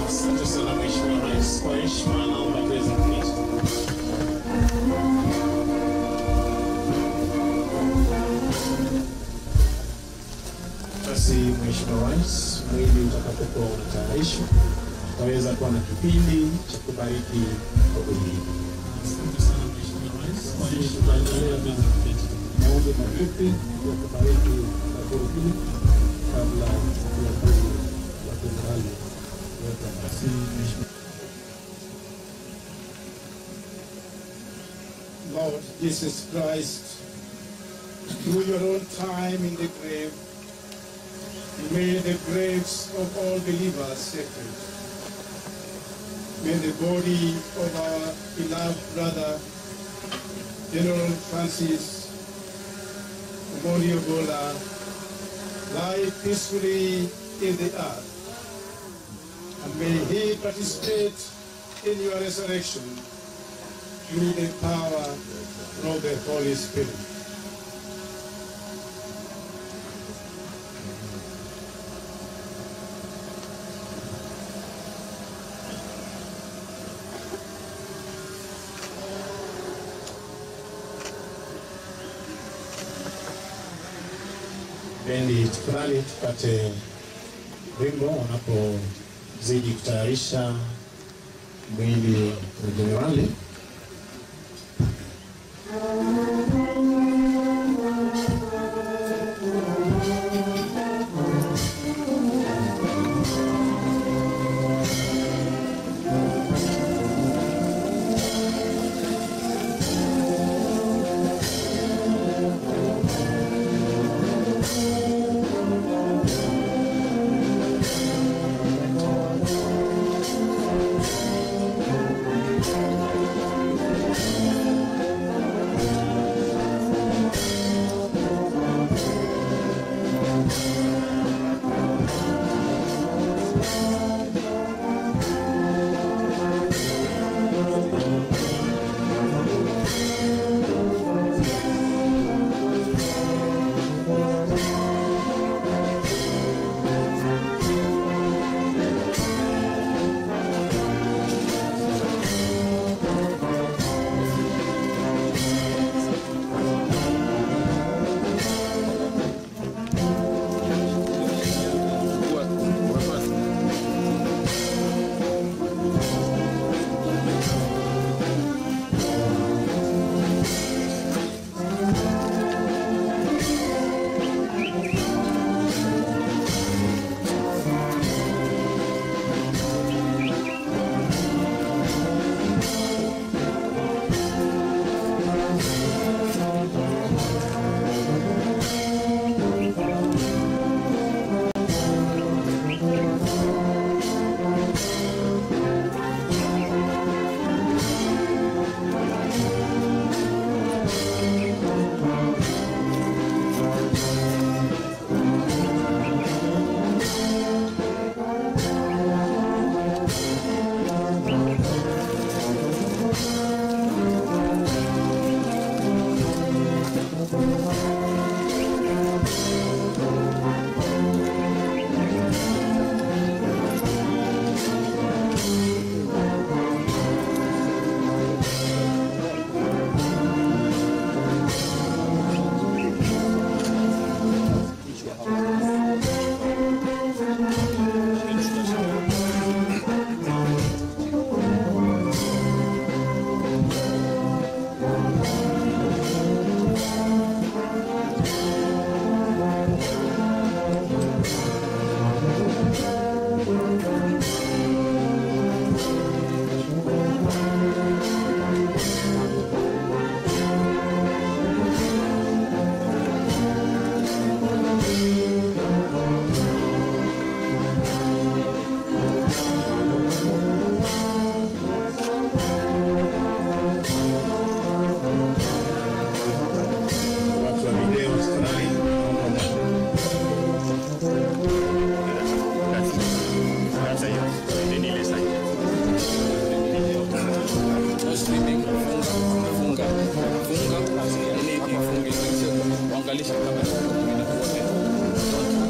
Asante sana Mheshimiwa Rais, kwa heshima naomba tuweze kuketi. Basi Mheshimiwa Rais, mwili utakapokuwa unatayarishwa, tutaweza kuwa na kipindi cha kubariki kaburi hili. Asante sana Mheshimiwa Rais, kwa heshima endelea tuweze kuketi. Maombi mafupi ya kubariki kaburi hili kabla ya mwili wa jenerali kuwekwa. Basi Mheshimiwa Lord Jesus Christ, through your own time in the grave, you made the graves of all believers sacred. May the body of our beloved brother, General Francis Omondi Ogolla, lie peacefully in the earth. And may he participate in your resurrection through the power of the Holy Spirit. Bendi, tafadhali tupate wimbo wanapozidi kutayarisha mwili wa jenerali. Thank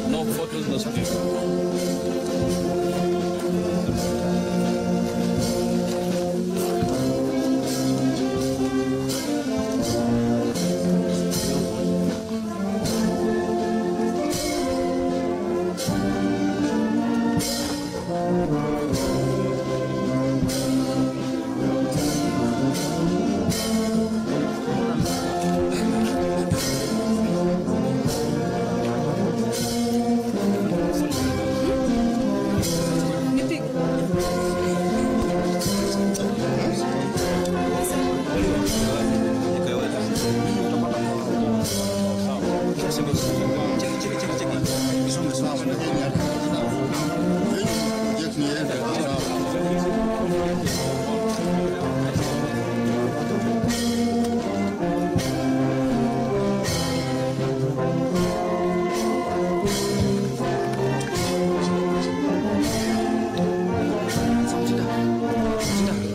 No photos, no stream.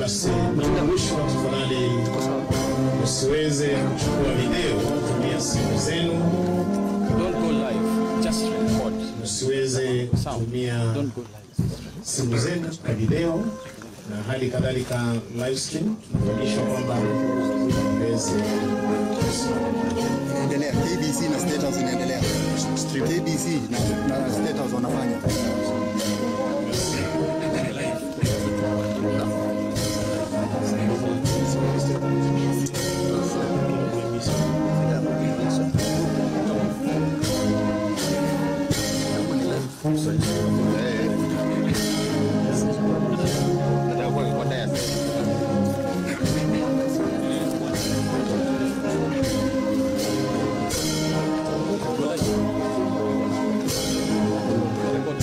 Basi na mwisho, tafadhali usiweze kuchukua video, tumia simu zenu, Don't go live, just record. usiweze kutumia Don't go live. simu zenu kwa video na hali kadhalika live stream. Tunaonyeshwa kwamba uweze Inaendelea. KBC na State House inaendelea. KBC na State House wanafanya. Record.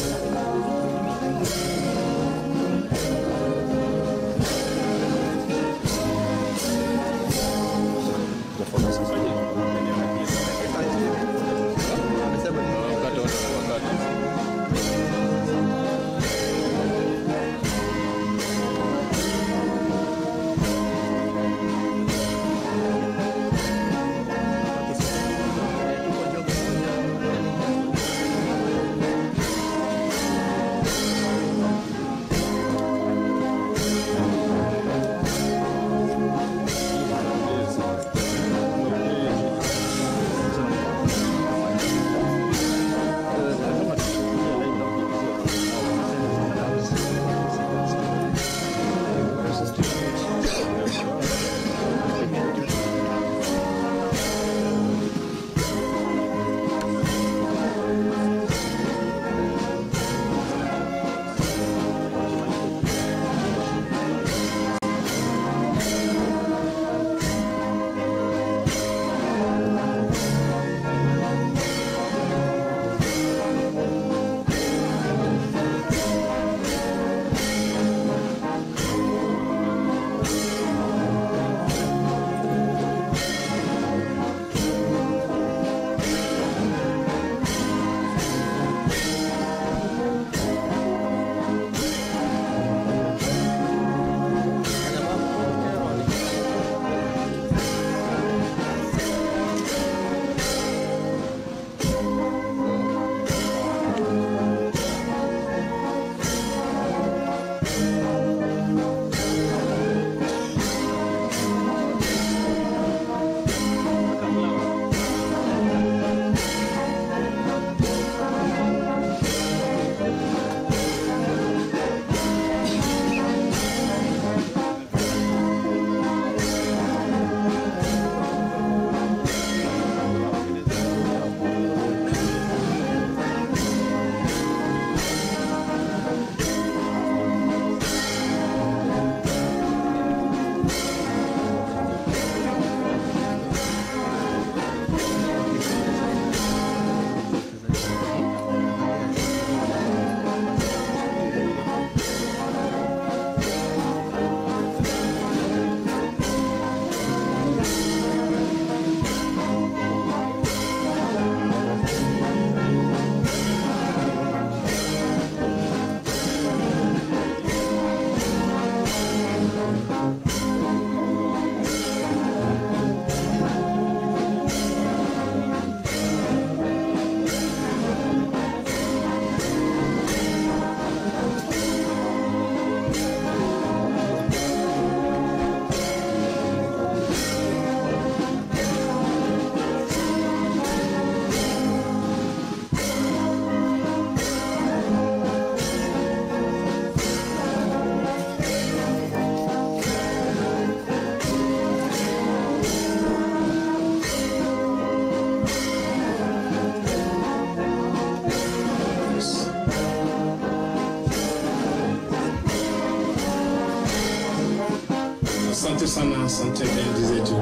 sana, asante bendi zetu,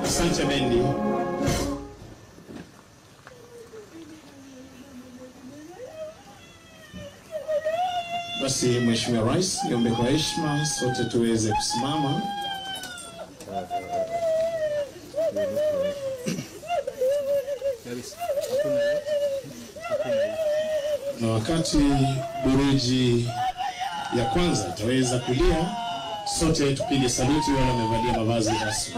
asante bendi. Basi Mheshimiwa Rais, niombe kwa heshima sote tuweze kusimama. Na wakati buruji ya kwanza itaweza kulia, sote tupige saluti wale wamevalia mavazi rasmi.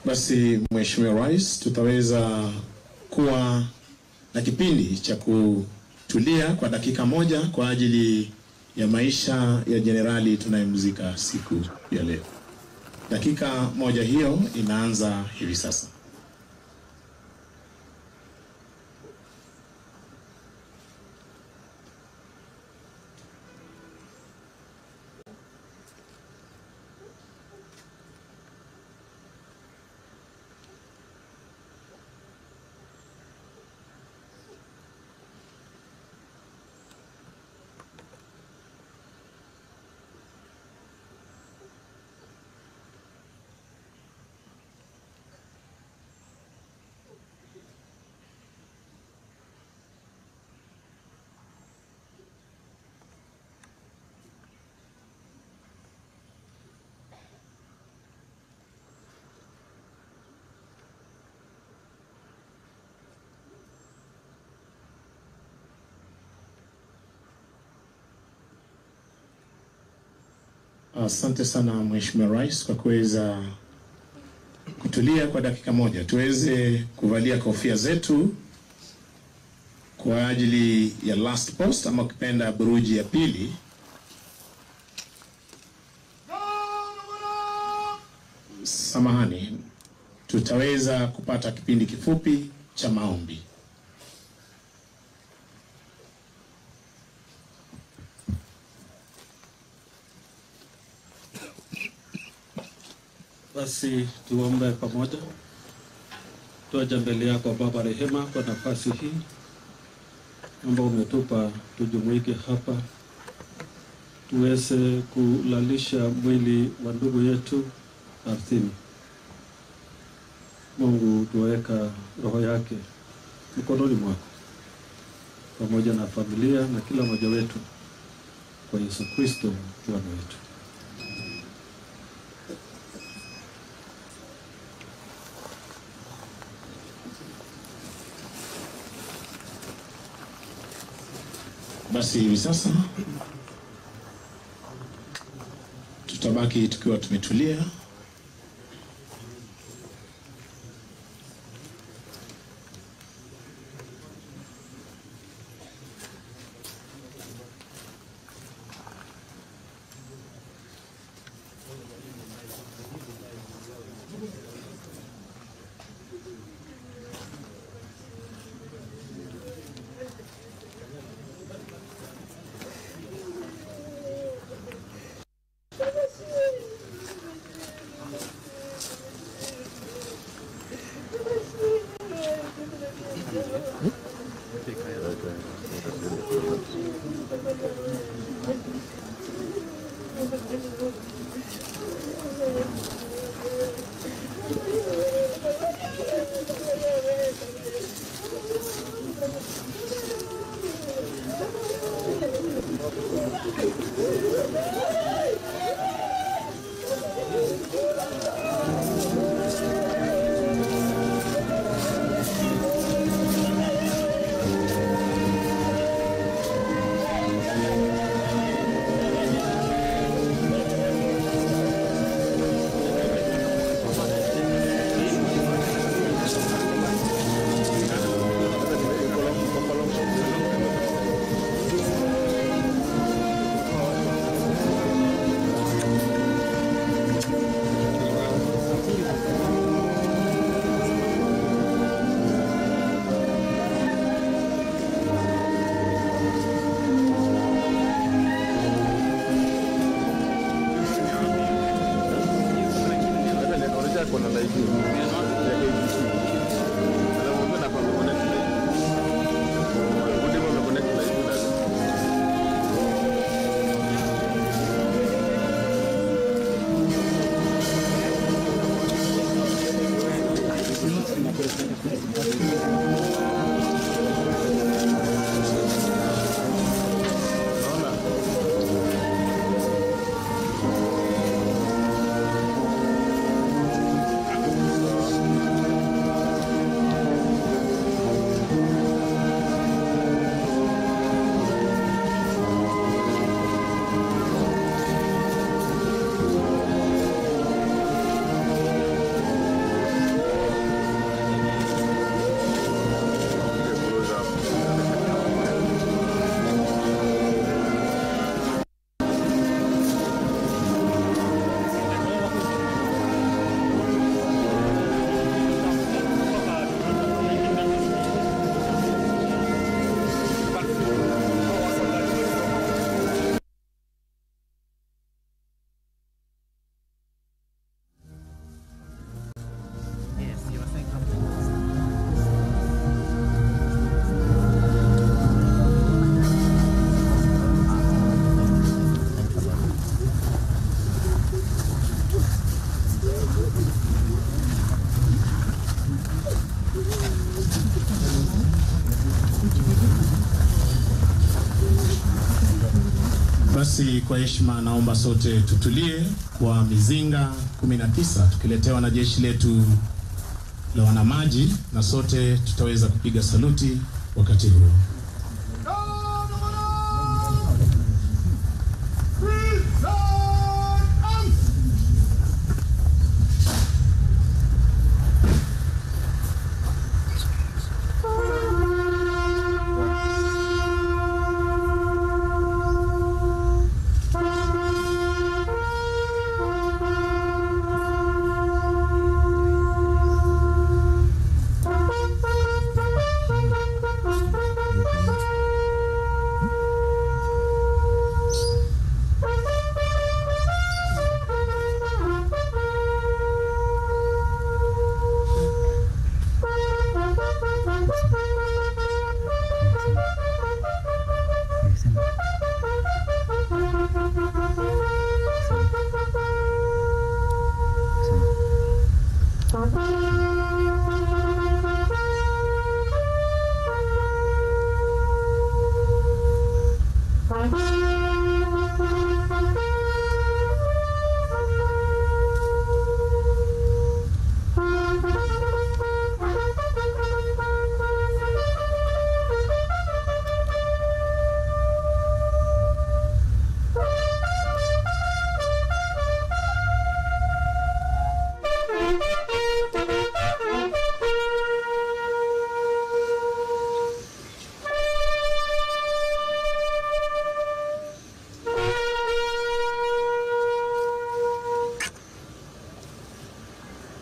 Basi Mheshimiwa Rais, tutaweza kuwa na kipindi cha kutulia kwa dakika moja kwa ajili ya maisha ya jenerali tunayemzika siku ya leo. Dakika moja hiyo inaanza hivi sasa. Asante sana Mheshimiwa Rais kwa kuweza kutulia kwa dakika moja, tuweze kuvalia kofia zetu kwa ajili ya last post ama ukipenda buruji ya pili. Samahani, tutaweza kupata kipindi kifupi cha maombi. Basi tuombe pamoja. Tuaja mbele yako Baba rehema kwa nafasi hii ambao umetupa tujumuike hapa tuweze kulalisha mwili wa ndugu yetu ardhini. Mungu, tuweka roho yake mkononi mwako pamoja na familia na kila mmoja wetu, kwa Yesu Kristo Bwana wetu. Basi hivi sasa tutabaki tukiwa tumetulia. Basi kwa heshima naomba sote tutulie kwa mizinga 19 tukiletewa na jeshi letu la wanamaji, na sote tutaweza kupiga saluti wakati huo.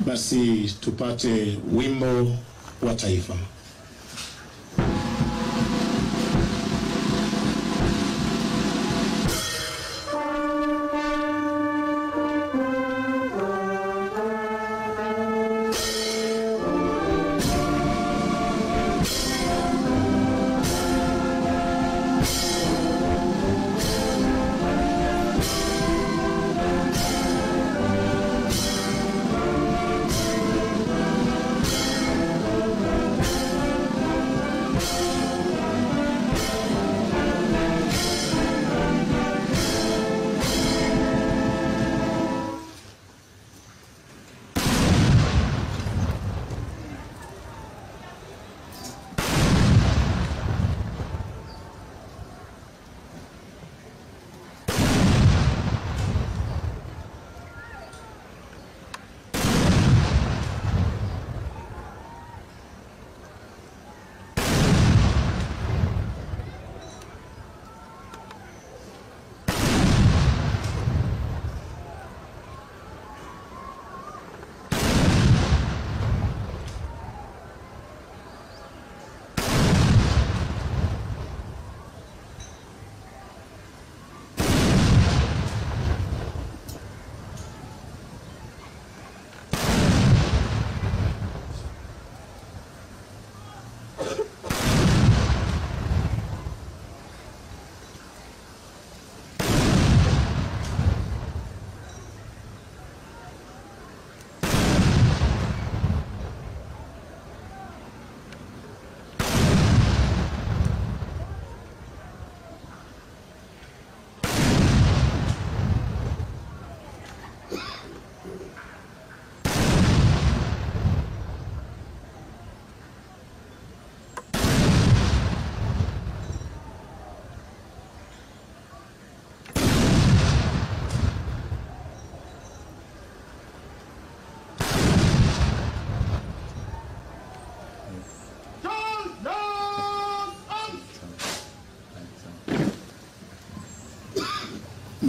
Basi tupate wimbo wa taifa.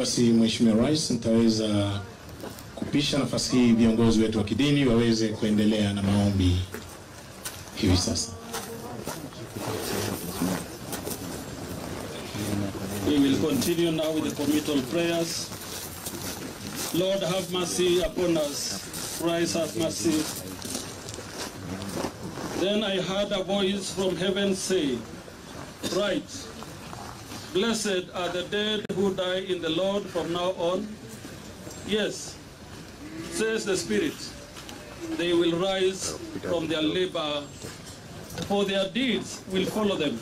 Basi Mheshimiwa Rais, nitaweza kupisha nafasi hii viongozi wetu wa kidini waweze kuendelea na maombi hivi sasa. We will continue now with the committal prayers. Lord, have mercy upon us. Christ, have mercy. Then I heard a voice from heaven say, Write, blessed are the dead who die in the Lord from now on. Yes, says the Spirit, they will rise from their labor, for their deeds will follow them.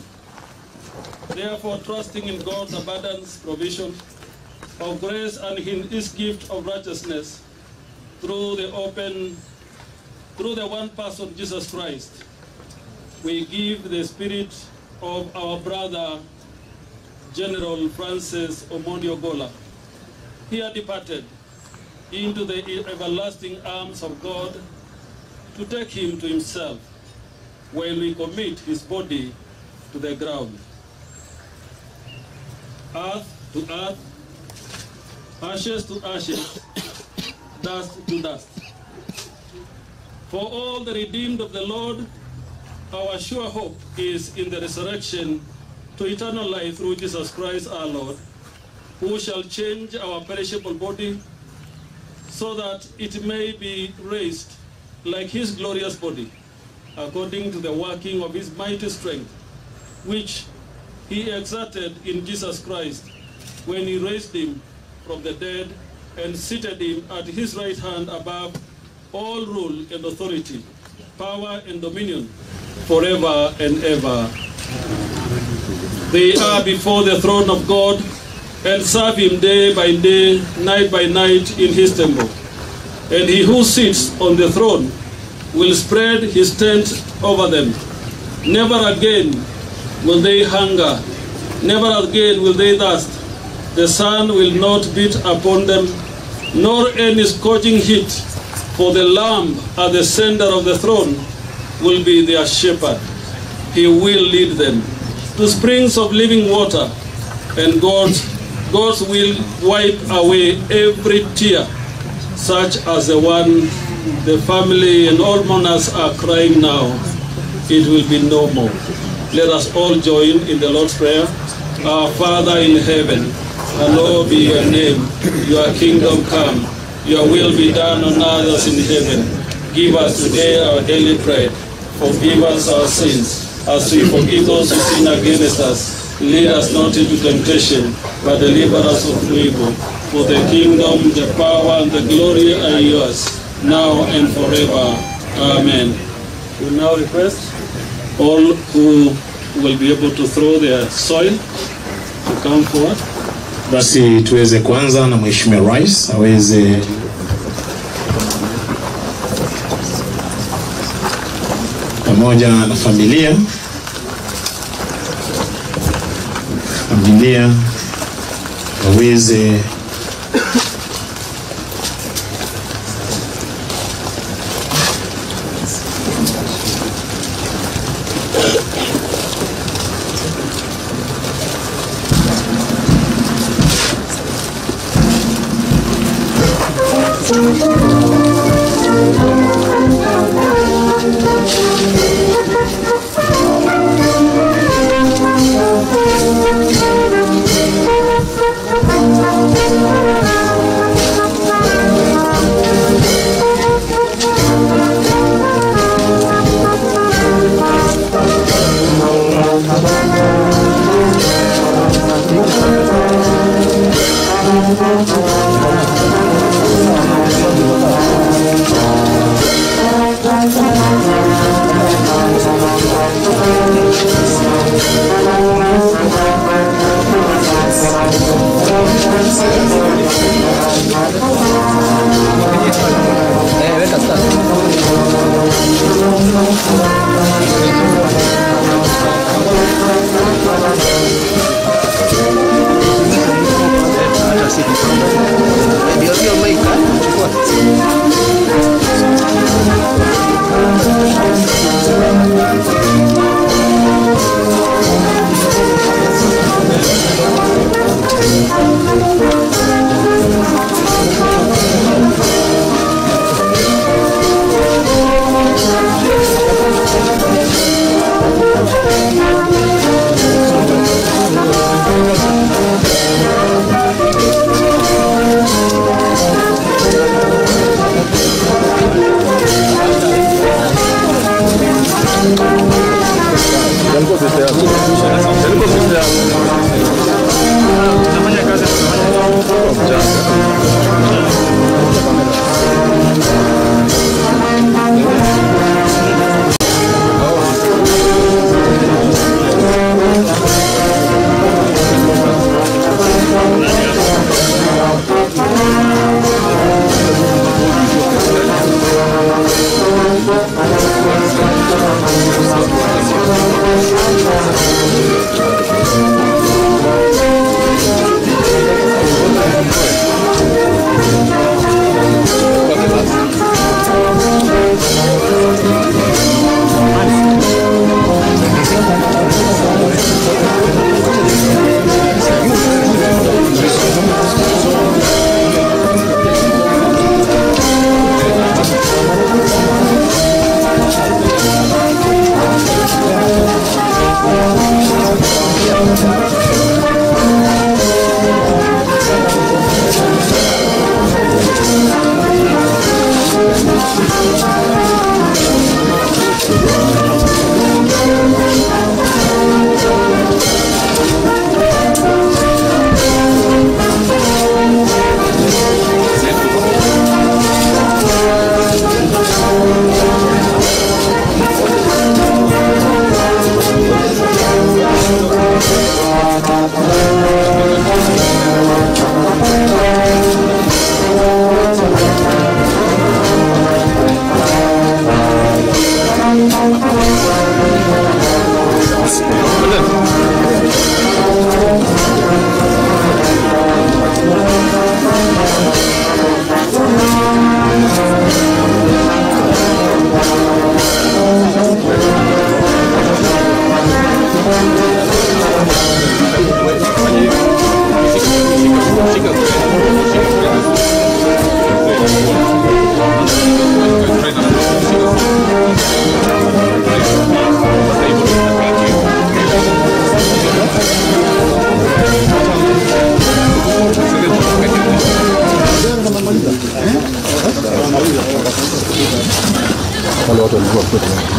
Therefore, trusting in God's abundance provision of grace and in his gift of righteousness through the open, through the one person, Jesus Christ, we give the spirit of our brother, General Francis Omondi Ogolla, here departed into the everlasting arms of God to take him to himself when we commit his body to the ground. Earth to earth, ashes to ashes, dust to dust. For all the redeemed of the Lord, our sure hope is in the resurrection to eternal life through Jesus Christ our Lord, who shall change our perishable body so that it may be raised like his glorious body, according to the working of his mighty strength, which he exerted in Jesus Christ when he raised him from the dead and seated him at his right hand above all rule and authority, power and dominion, forever and ever. They are before the throne of God and serve him day by day, night by night in his temple. And he who sits on the throne will spread his tent over them. Never again will they hunger, never again will they thirst. The sun will not beat upon them, nor any scorching heat, for the Lamb at the center of the throne will be their shepherd. He will lead them to springs of living water, and God's, God's will wipe away every tear, such as the one the family and all mourners are crying now. It will be no more. Let us all join in the Lord's Prayer. Our Father in heaven, hallowed be your name. Your kingdom come. Your will be done on earth as in heaven. Give us today our daily bread. Forgive us our sins, as we forgive those who sin against us. Lead us not into temptation, but deliver us from evil. For the kingdom, the power, and the glory are yours, now and forever. Amen. We now request all who will be able to throw their soil to come forward. Basi tuweze kuanza na Mheshimiwa Rais aweze pamoja na familia familia waweze Ndio hiyo mic, chukua. Thank you.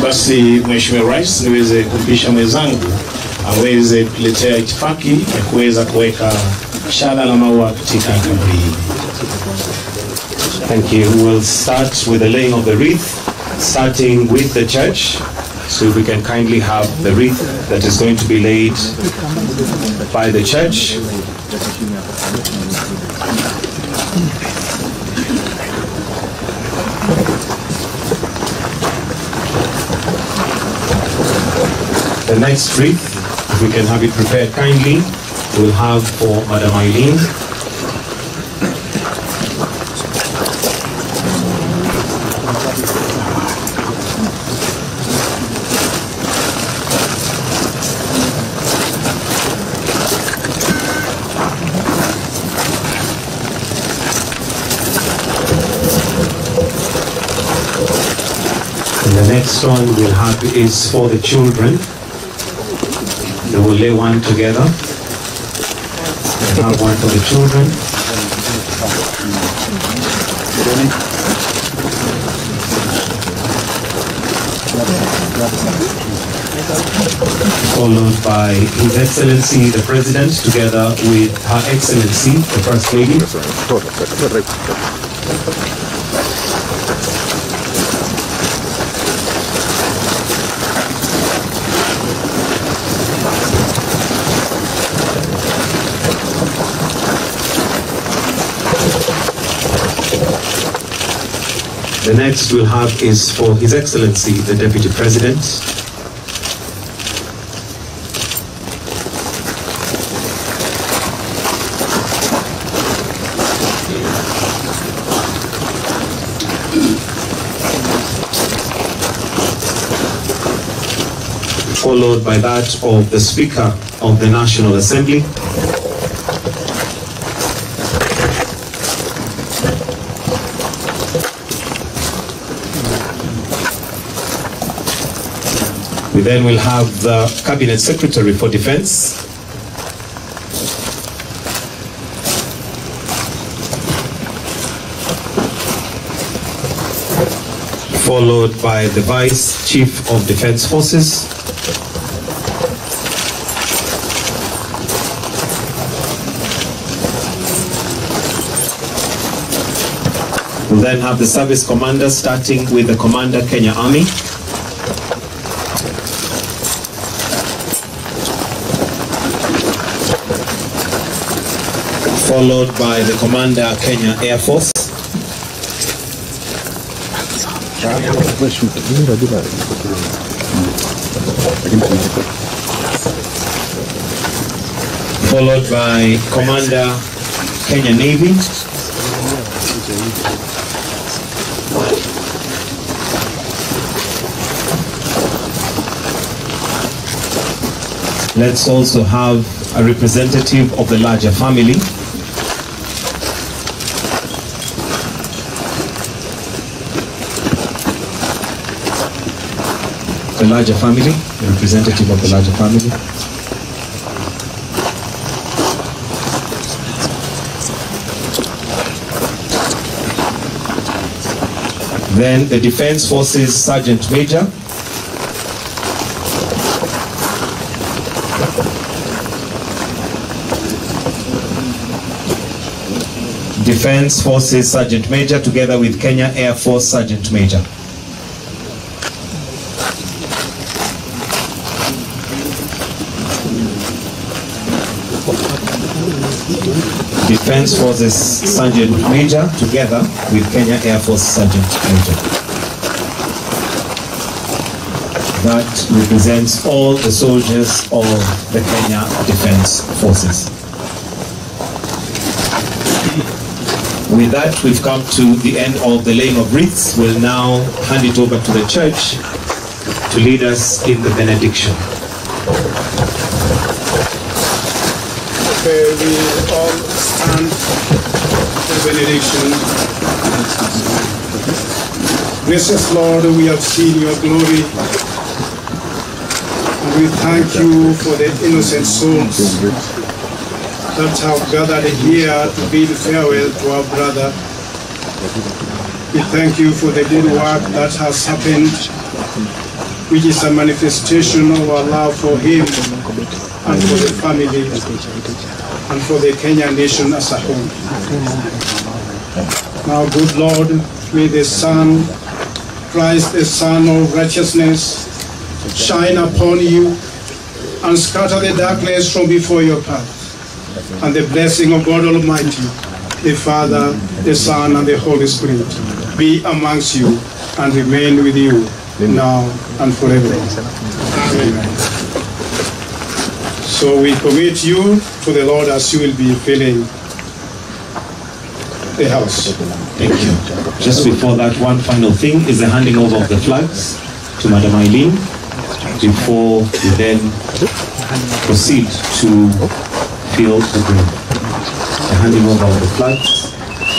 Basi Mheshimiwa Rais, niweze kumpisha mwenzangu aweze kuletea itifaki ya kuweza kuweka shada la maua katika kaburi hili. Thank you. We'll start with the laying of the wreath, starting with the church. So if we can kindly have the wreath that is going to be laid by the church. The next wreath, if we can have it prepared kindly, we'll have for Madam Eileen. And the next one we'll have is for the children. They will lay one together. We'll have one for the children. Followed by His Excellency the President together with Her Excellency the First Lady. The next we'll have is for His Excellency the Deputy President. Followed by that of the Speaker of the National Assembly. We then will have the Cabinet Secretary for Defense. Followed by the Vice Chief of Defense Forces. We'll then have the Service Commander, starting with the Commander Kenya Army. Followed by the Commander Kenya Air Force. Followed by Commander Kenya Navy. Let's also have a representative of the larger family. The larger family, the representative of the larger family. Then the Defense Forces Sergeant Major. Defense Forces Sergeant Major together with Kenya Air Force Sergeant Major. Defense Forces Sergeant Major together with Kenya Air Force Sergeant Major. That represents all the soldiers of the Kenya Defense Forces. With that, we've come to the end of the laying of wreaths. We'll now hand it over to the church to lead us in the benediction. Okay, we all stand for benediction. Gracious Lord, we have seen your glory, and we thank you for the innocent souls that have gathered here to bid farewell to our brother, We thank you for the good work that has happened, which is a manifestation of our love for him and for the family and for the Kenya nation as a whole. Now, good Lord, may the Son, Christ, the Son of righteousness, shine upon you and scatter the darkness from before your path. And the blessing of God Almighty, the Father, the Son, and the Holy Spirit be amongst you and remain with you now and forever. Amen. So we commit you to the Lord as you will be filling the house. Thank you. Just before that, one final thing is the handing over of the flags to Madam Eileen before we then proceed to fill the grave. The handing over of the flags.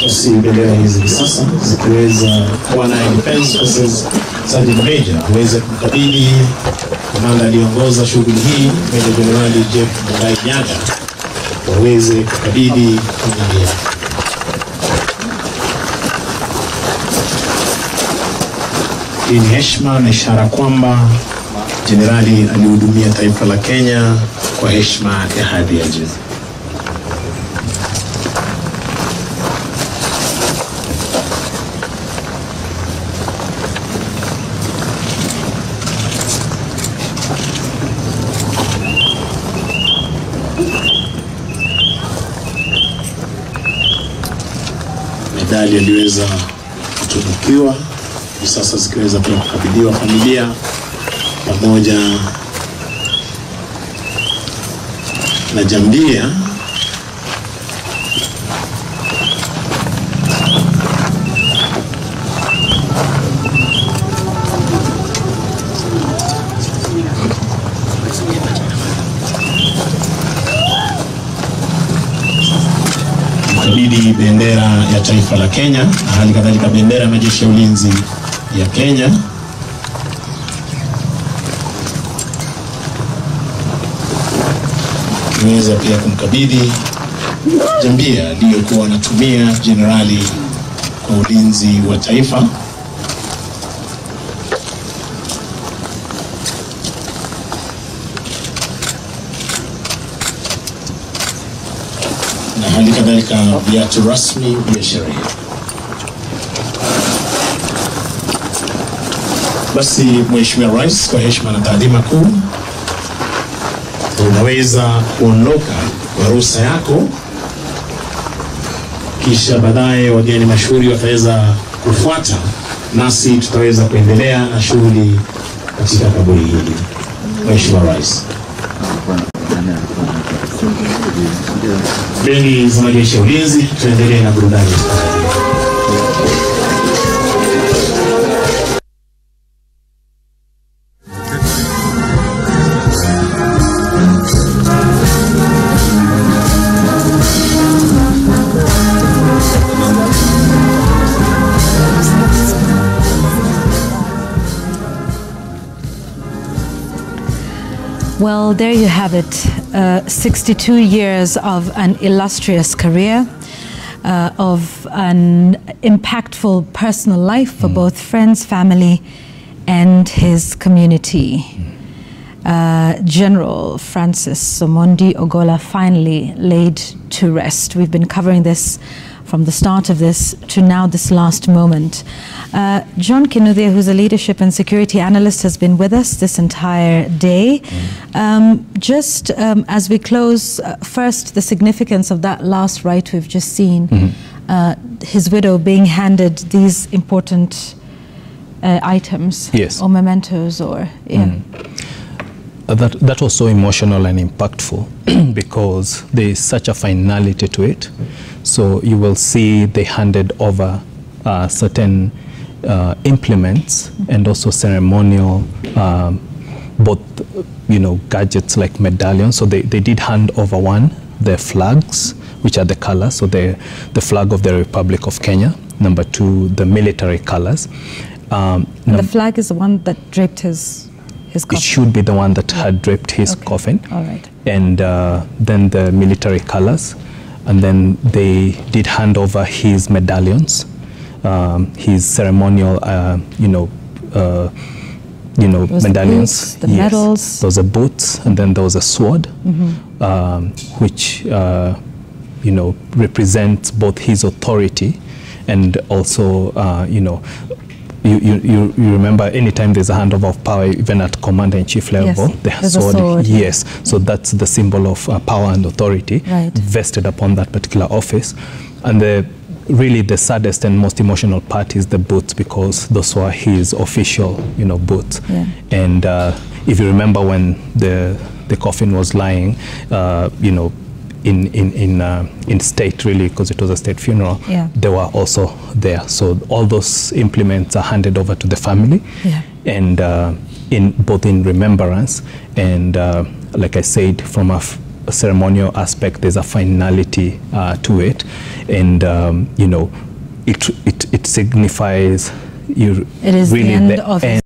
Basi bendera hizi hivi sasa zikiweza kuwa naye Defence Forces Sergeant Major aweze kumkabidhi kamanda aliyeongoza shughuli hii Meja Jenerali Jeff Mungai Nyaga waweze kukabidhi familia. Hii ni heshima na ishara kwamba jenerali alihudumia taifa la Kenya kwa heshima ya hadhi ya juu. Medali aliweza kutunukiwa hivi sasa zikiweza pia kukabidhiwa familia pamoja na jambia. Mkabidhi bendera ya taifa la Kenya na hali kadhalika bendera ya majeshi ya ulinzi ya Kenya. Kiweza pia kumkabidhi jambia aliyokuwa anatumia jenerali kwa ulinzi wa taifa. Na hali kadhalika viatu rasmi vya sherehe. Basi Mheshimiwa Rais, kwa heshima na taadhima kuu, unaweza kuondoka kwa ruhusa yako, kisha baadaye wageni mashuhuri wataweza kufuata, nasi tutaweza kuendelea na shughuli katika kaburi hili. Mheshimiwa Rais. Bendi za majeshi ya ulinzi, tuendelee na burudani. Well, there you have it. 62 years of an illustrious career, of an impactful personal life for both friends, family, and his community. General Francis Omondi Ogolla finally laid to rest. We've been covering this from the start of this to now this last moment. John Kinuthia, who's a leadership and security analyst, has been with us this entire day. Just as we close, first, the significance of that last rite we've just seen, his widow being handed these important items, yes, or mementos, or yeah. That was so emotional and impactful because there is such a finality to it. So you will see they handed over certain implements and also ceremonial, both, you know, gadgets like medallions. So they did hand over one, the flags, which are the colors. So the flag of the Republic of Kenya. Number two, the military colors. And the flag is the one that draped his coffin. It should be the one that had draped his coffin. All right. And then the military colors. And then they did hand over his medallions, um, his ceremonial, uh, you know, uh, you know, There was the medallions. boots, the medals. There was a boots, and then there was a sword, um, which uh, you know represents both his authority and also uh, you know. You, you, you, you remember anytime there's a handover of power, even at commander in chief level, the there's a sword, yeah. yes. So that's the symbol of uh, power and authority Right. vested upon that particular office. And the really the saddest and most emotional part is the boots because those were his official, you know, boots. Yeah. And uh, if you remember when the the coffin was lying, uh, you know, in in in uh, in state really because it was a state funeral, Yeah. they were also there. So all those implements are handed over to the family, Yeah. and uh, in both in remembrance and uh, like I said, from a, f- a ceremonial aspect, there's a finality uh, to it, and um, you know, it it it signifies you It is the really end the of his end.